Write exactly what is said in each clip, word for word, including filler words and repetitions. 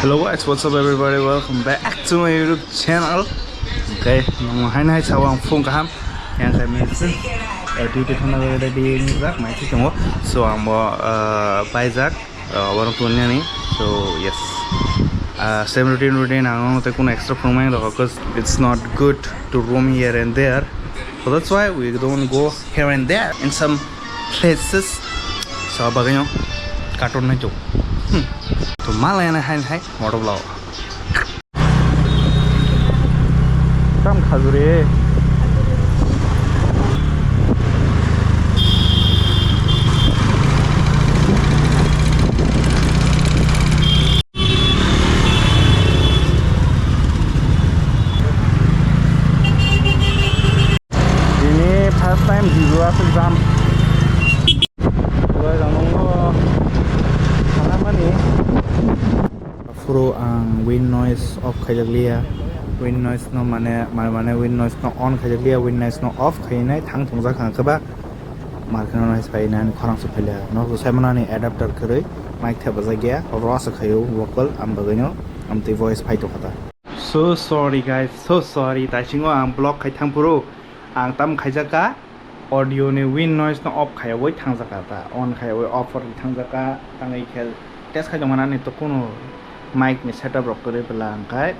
Hello guys, what's up everybody? Welcome back to my YouTube channel. Okay, namo haino hai sao ang phung kaham. Yang kami itu, eh, duty thangna ready ni rak mai thik tongo. So ang bo, eh, paijak, eh, borok tuni ani. So yes, eh, same routine, routine ang tei kuno extra phung mai rokha, 'cause it's not good to roam here and there. So that's why we don't go here and there in some places. So bagwi no cartoon nai to. Hmm. To malai na hai hai motor vlog. Tam khajuri. Ini first time jibo aswk jam. Wai rang nungo sana mani. Aphuru ang wind noise off khaijak liya. Wind noise no mane, mane, mane wind noise no on khaijak liya, wind noise no off khainai thang thungjak ang khe ba. Markheno nai sai nani khorang se phaila. No sai mani adapter kwrwi mic thepajak ya. Oro aswk khaio vocal, am bagwino amtwi voice phai tongkha ta. So sorry guys, so sorry. Taisingo ang vlog khai thang phuru ang tam khaijak ka. Audio ni wind noise no off khaiwi thangjak ka ta, on khaiwi off or thangjak ka, tangwi khe test khai tongmani ani to kuno mic ni setup rok kwrwi bwla, hwnkhe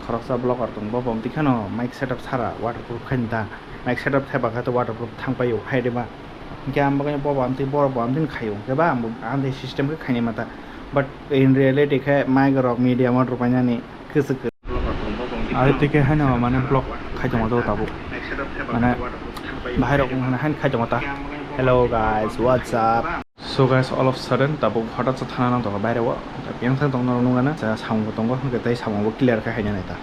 khoroksa vlogger tongo, bo bo twi kheno mic setup sara waterproof khai ta, mic setup thaiba khe to waterproof thang paio hai de ba, hwnkhe ang bagwi bo bo amtwi borok bo amtwi khaio, hwnkhe ba ang bo amtwi system khe khainai ma ta, but in reality khe mic rok medium o rwpainani kwchwk kwrwi. Ari tike haino mane vlog khai tongo do tabuk. Mane bahai rok wngkha haino khai tongo ta. Hello guys, what's up? So guys, all of sudden tabuk hothat sa thana nang tongo baire o. Yang thang tong norok nungana. Sa samung bo tongo, hwnkhe tei samung bo clear khe haina nai ta.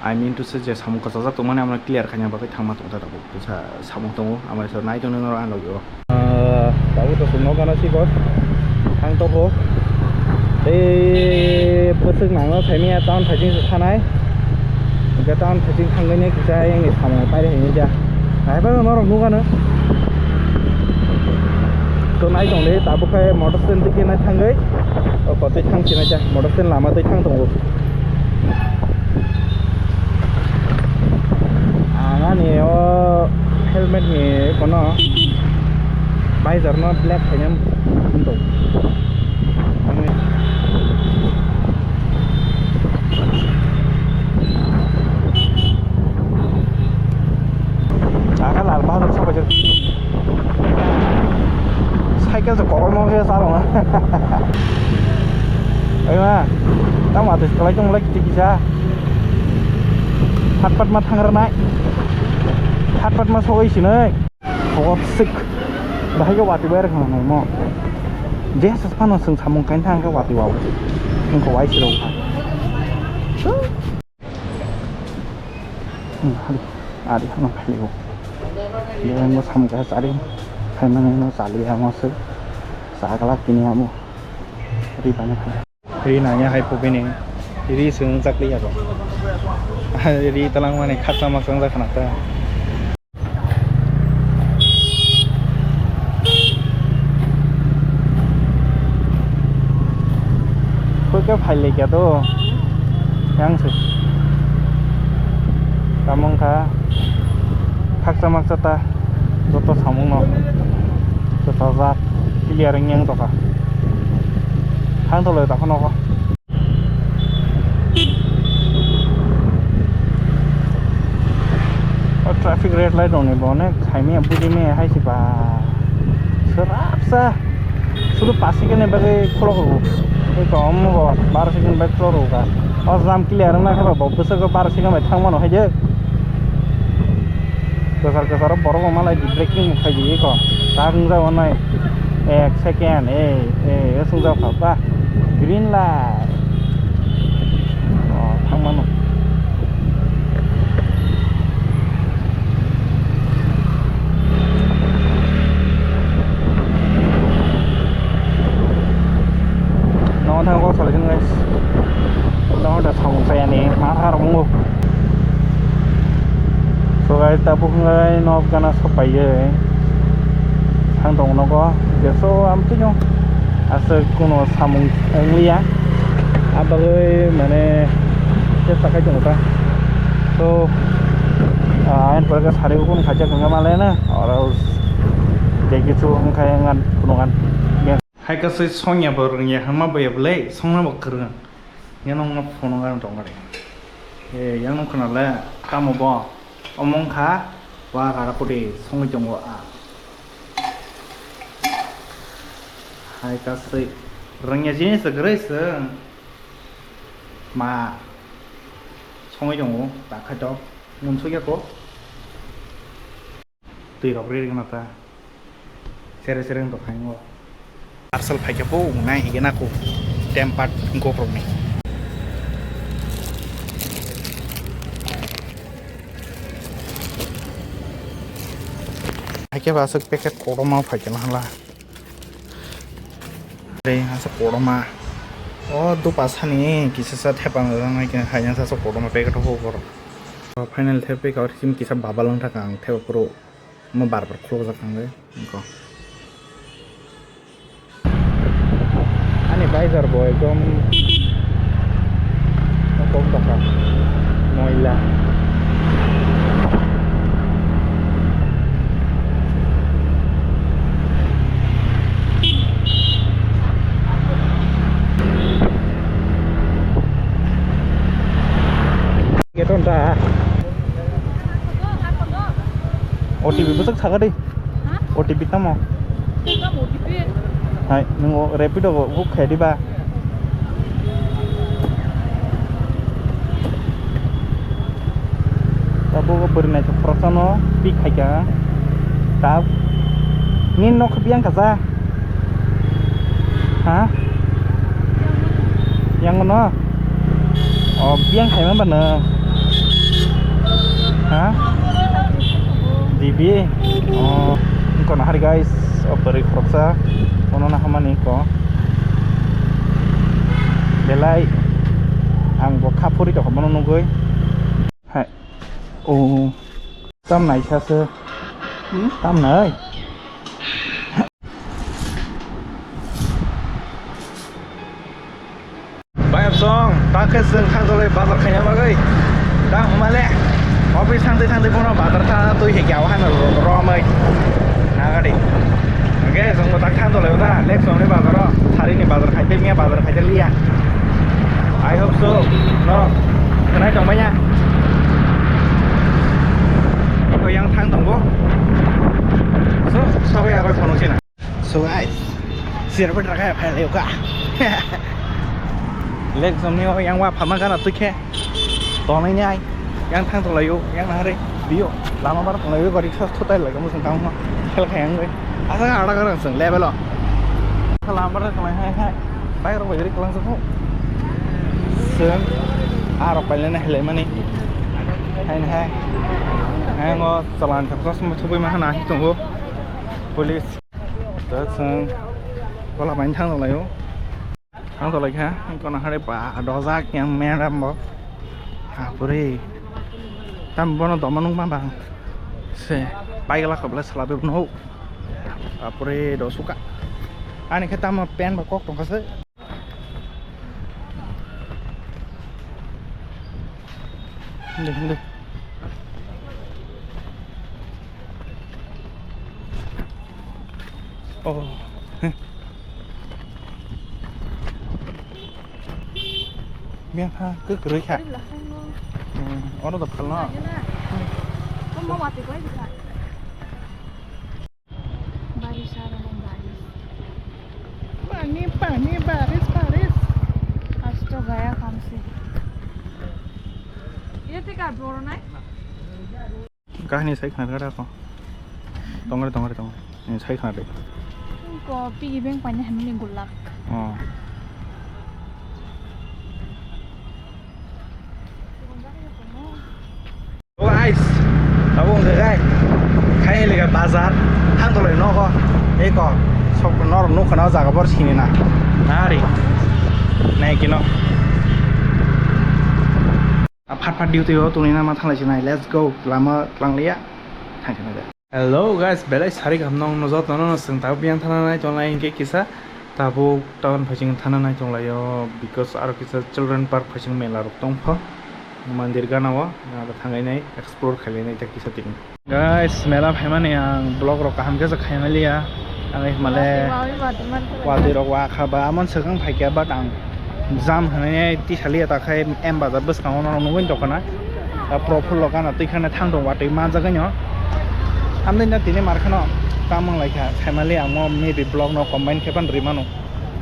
I mean to say je samung kwchajak tongmani amno clear khaina bagwi thangma tongo ta tabuk. Sa samung tongo, amai so nai tongni norok ang logio. Ah, tabuk to chwng nokgana sikor. Thang tokho. Tei bwswk nangno phaimya town phaising se thanai. Hwnkhe town phaising thangwi ne kisa ayang ni samung pairi hinwi ja. Naiba norok nukano. To nai tong de tabuk khe motor stand twi khe nai thangwi. O kotwi thang sinai ja. Motor stand lama twi thang tongo. Ang ani o helmet ni kono visor no black khaina wngtong. Aka lal bahador sa bajak. Cycle se kokol mo khe chalona. Oi ma, tamo atis kalai tong lai kiti kisa. Phat phat ma thangra nai. Phat phat ma sogoi sinai. Kokot sik. Bahai khe wati bai rwkha nai mo. Je sas phano swng samung kain thang khe wati wao. Wngkha wai sirok kha. Hmm, hari, hari, ano khailio. Yang mo samung kha chari, khaimani no chali amo se, chagla kini amo, ri bani khai. Ri nanya hai pubini, ri sung chakli abo. Ri talang mani khaksa maksang jak khana ta. Koi khe phai lai kya to. Yang se. Tamo wngkha khaksa maksa ta joto samung no. Joto jak clear wng yang tokha. Thang tolo ta phano kho. O traffic red light rokni bo onek saimaya bujimaya hai se ba swrapsa sudu pash second ni bagwi khulok rwgo tei kom bo baro second bai khulok rwgo ka o jam clear wngna khe bo bwswk baro second bai thang mano hai de. Kwchar kwcharo borok bo malai di braking bo khai di eko. Tak wngjago nai ek second, ei, ei, o swngjak kha ba green light. O, thang mano. No thang kok salai guys. No da samung saya ni ma thar mungo. So guys, tabuk wngwi nok gana sopaiwi thang tongo nogo. Jeso amtwino aswk kuno samung wngliya. Abagwi mane chesta khai tongo ta. So, ah, ayang pore khe sari ukun khaijak wngkha male na, oro je kichu wngkha yang phunukgan. Hai kasui songya bo rwngya hwnma boya bwle, songna bo kwrwng. Yang nokno phunukgan tongkha de. E, yang nokha nale, tamo bo, omo wngkha, wa rara kudi songwi tongo a. Hai kasui rwngya jinis kwrwi se. Ma songwi tongo, tak khai tok, munsukya ko. Twi rok ri rwgwna ta. Sere sere wng tong kha ingo. Parcel phaikha po, nai hige na ko. Tempat gop rok ni. Phaikha ba aswk packet kotorma phaikha na hala. Tei asa kotorma. O dopa sani kisa sa thepa nai khe hai sa kotorma packet o borok. Final thepai ka sim kisa baba lang thaka ang thepa pro mo bar bar khulok jak ang de. Ani bike rok bo ekdom kok tongkha, moila. Gate on ta. O T P bwswk sakha di. Ha? O T P tamo? Tamo O T P. Hai, nung o Rapido bo book khai di ba? Tabuk bwrwi naithok khoroksano pick khaikha. Tab. Nini nok biyang kacha? Ha? Yang no? O, biyang khaima ba no? Ha? Dibi? O, kono hari guys, o bwrwi khoroksa, ono na hamani ko. Belai, ang bo kha phuri tongkha bono nugwi. Hai. O. Tam naisa se. Hmm? Tam nai. Bayam song, ta khe seng thang jolai bazar khaina bagwi. Ta humale. Office thang tei thang tei bono bazar ta tui he kya wahana romai. Nagadi. Oke, song tak thang jolai ta. Lek song ni bazar o. Sari ni bazar khai tei miya bazar khai tei liya. I hope so. No. Kenai tong banya. Ko yang thang tong bo. So, so ya ko kono sina. So guys, sir pun rakai phai leo ka. Lek somni o yang wa phama kana tui khe. Tonai ni ai. Yang thang tong layo, yang nahare bio. Lama bar tong layo gari sa thotai laga musung tang ma. Khel khai ang bai. Asa ada garang seng level o. Lama bar tong lai hai hai. Bai rok bai ri kalang sukho. Seng. Arok pai lena hele mani. Hai hai. Hai ngo chalan thang sos mo thubai ma hana hi tongo. Police. Da chwng bola bai thang laio. Thang lai kha, kono hari ba dojak yang meram bo. Apore. Tam bono doma nung ma bang. Se, pai gala kobla sala be no. Apore do suka. Ani khe tamo pen ba kok tong kha se. Hindi, hindi. Oh. Biang ha, kwrwi kha. Hmm, ono do phalno. Baris aro baris. Pani, pani, baris, baris. Asto gaya kamse. Ye te ka boro nai? Kahini sai khna rwkha da ko. Tongre, tongre, tongre. Ni sai khna rwkha. Ko piggy bank pani hamni gulak. Oh. Guys, abo wngkha khe khai lega bazar, thang tolai nogo, eko sok norok nukha na o jaga bor sini na, nari nai kino. A phat phat duty o tongwi na ma thanglai sinai, let's go, lama tlangliya, thang sinai de. Hello guys, belai sari kaham nong no joto no swng tabuk yang thana nai tonglai hingke kisa Tabuk town phaising thana nai tonglaio, because aro kisa children park phaising mela rok tongpho. Mandir gana o, abo thangai nai explore khailai nai ta kisa tini. Guys, mela phaimani ang vlog rok kaham khe khaimaliya. Ang himale watwi rok wa kha ba, amon swkang phaikya, but ang jam hwnwi tisaliya, ta khai M Bazar bwskango norok nugwi tongkha na. Ta Proful rok gana twi khana thang tong watwi manjak no. Amni na tini mar khano tamang lai kha, khaimaliya ang mo maybe vlog no combine khe pan rwi mano.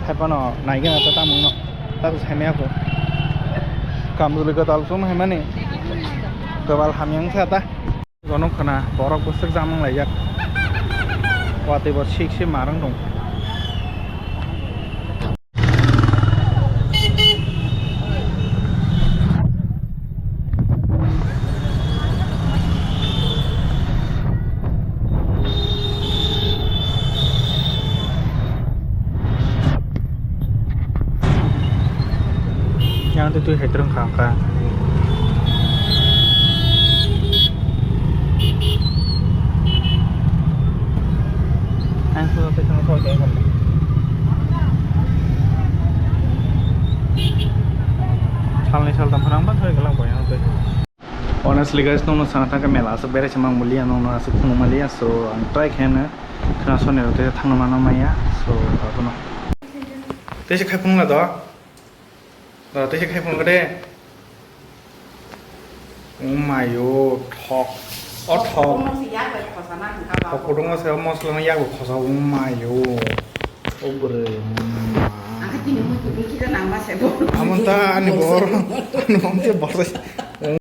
Hai phano naigena ta tamung no. Ta saimaya kho. Kamjuli kwtal sum haimani. Kwbal hamyang sa ta. Gono khna borok bwswk jamung laijak. Watwi bo sik sik marang tong. Yang tu tu hai terung kha kha. Ang tu tu tu tu tu. Salni saltam phrang ba thoi galang boy ang tu. Honestly guys, nongno sana thangkhe mela aswk berai se mang mulia, nongno aswk phunuk maliya, so ang try khe no khna soni rok tei thangno mano maya, so abono. Tei se khai phunuk la do. Do tei se khai phunuk de. Oh my, oh, thok. O thok. Omo se yak bai khosa na hwnka ba. Thok kudungo se mosla no yak bai khosa, oh my, oh. O bwrwi, oh my. Ang khe tini muitu bikhi da nang ma se bo. Amon ta ani bor, ani bor se bor.